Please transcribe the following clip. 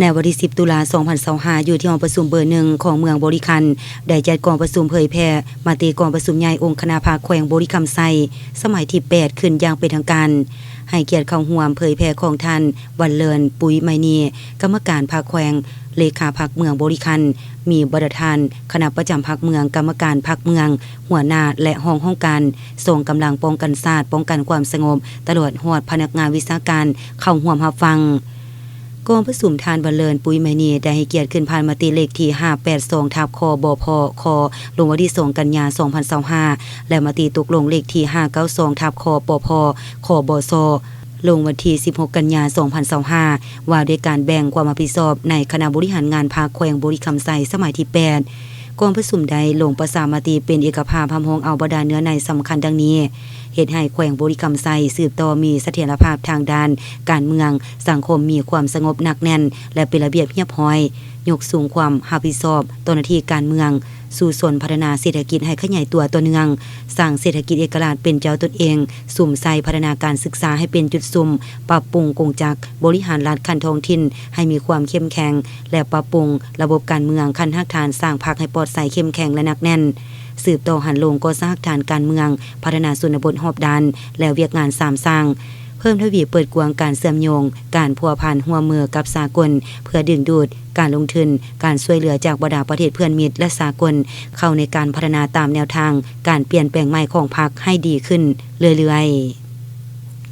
ໃນວັນທີສິບ ຕຸລາ ສອງພັນຊາວຫ້າ ຢູ່ທີ່ຫ້ອງປະຊຸມເບີໜຶ່ງຂອງເມືອງບໍລິຄັນ ໄດ້ຈັດກອງປະຊຸມເຜີຍແຜ່ມະຕິກອງປະຊຸມໃຫຍ່ອົງຄະນະພັກແຂວງບໍລິຄຳໄຊ ສະໄໝທີແປດ ຂຶ້ນຢ່າງເປັນທາງການ. ໃຫ້ກຽດເຂົ້າຮ່ວມເຜີຍແຜ່ຂອງທ່ານ ວັນເລີນ ປຸຍໄມນີ ກຳມະການພັກແຂວງ, ເລຂາພັກເມືອງບໍລິຄັນ, ມີບັນດາທ່ານຄະນະປະຈຳພັກເມືອງ, ກຳມະການພັກເມືອງ, ຫົວໜ້າ ແລະ ຮອງຫ້ອງການ, ສອງກຳລັງປ້ອງກັນຊາດ, ປ້ອງກັນຄວາມສະຫງົບ, ຕະຫຼອດຮອດພະນັກງານວິຊາການເຂົ້າຮ່ວມຮັບຟັງ. ກອງປະຊຸມ ທ່ານ ວັນເລີນ ປຸຍໄມນີ ໄດ້ໃຫ້ກຽດຂຶ້ນຜ່ານມະຕິເລກທີຫ້າແປດສອງ ທັບ ຄບພ ຄ ລົງວັນທີສອງ ກັນຍາ ສອງພັນຊາວຫ້າ ແລະ ມະຕິຕົກລົງເລກທີຫ້າເກົ້າສອງ ທັບ ຄປພ ຄບສ ລົງວັນທີສິບຫົກ ກັນຍາ ສອງພັນຊາວຫ້າ ວ່າດ້ວຍການແບ່ງຄວາມຮັບຜິດຊອບໃນຄະນະບໍລິຫານງານພັກແຂວງບໍລິຄຳໄຊ ສະໄໝທີແປດ. ກອງປະຊຸມໄດ້ລົງປະຊາມະຕິເປັນເອກະພາບ ຮັບຮອງເອົາບັນດາເນື້ອໃນສຳຄັນດັ່ງນີ້: ເຮັດໃຫ້ແຂວງບໍລິຄຳໄຊສືບຕໍ່ມີສະຖຽນລະພາບທາງດ້ານການເມືອງ, ສັງຄົມມີຄວາມສະຫງົບໜັກແໜ້ນ ແລະ ເປັນລະບຽບຮຽບຮ້ອຍ, ຍົກສູງຄວາມຮັບຜິດຊອບຕໍ່ໜ້າທີ່ການເມືອງ, ສູ້ຊົນພັດທະນາເສດຖະກິດໃຫ້ຂະຫຍາຍຕົວຕໍ່ເນື່ອງ, ສ້າງເສດຖະກິດເອກະລາດເປັນເຈົ້າຕົນເອງ, ສຸມໃສ່ພັດທະນາການສຶກສາໃຫ້ເປັນຈຸດສຸມ, ປັບປຸງກົງຈັກບໍລິຫານລັດຂັ້ນທ້ອງຖິ່ນໃຫ້ມີຄວາມເຂັ້ມແຂງ ແລະ ປັບປຸງລະບົບການເມືອງຂັ້ນຮາກຖານ, ສ້າງພັກໃຫ້ປອດໃສ, ເຂັ້ມແຂງ ແລະ ໜັກແໜ້ນ. ສືບຕໍ່ຫັນລົງກໍ່ສ້າງຮາກຖານການເມືອງ, ພັດທະນາຊົນນະບົດຮອບດ້ານ ແລະ ວຽກງານສາມສ້າງ, ເພີ່ມທະວີເປີດກວ້າງການເຊື່ອມໂຍງ, ການພົວພັນຮ່ວມມືກັບສາກົນ ເພື່ອດຶງດູດການລົງທຶນ, ການຊ່ວຍເຫຼືອຈາກບັນດາປະເທດເພື່ອນມິດ ແລະ ສາກົນ ເຂົ້າໃນການພັດທະນາຕາມແນວທາງການປ່ຽນແປງໃໝ່ຂອງພັກໃຫ້ດີຂຶ້ນເລື້ອຍໆ.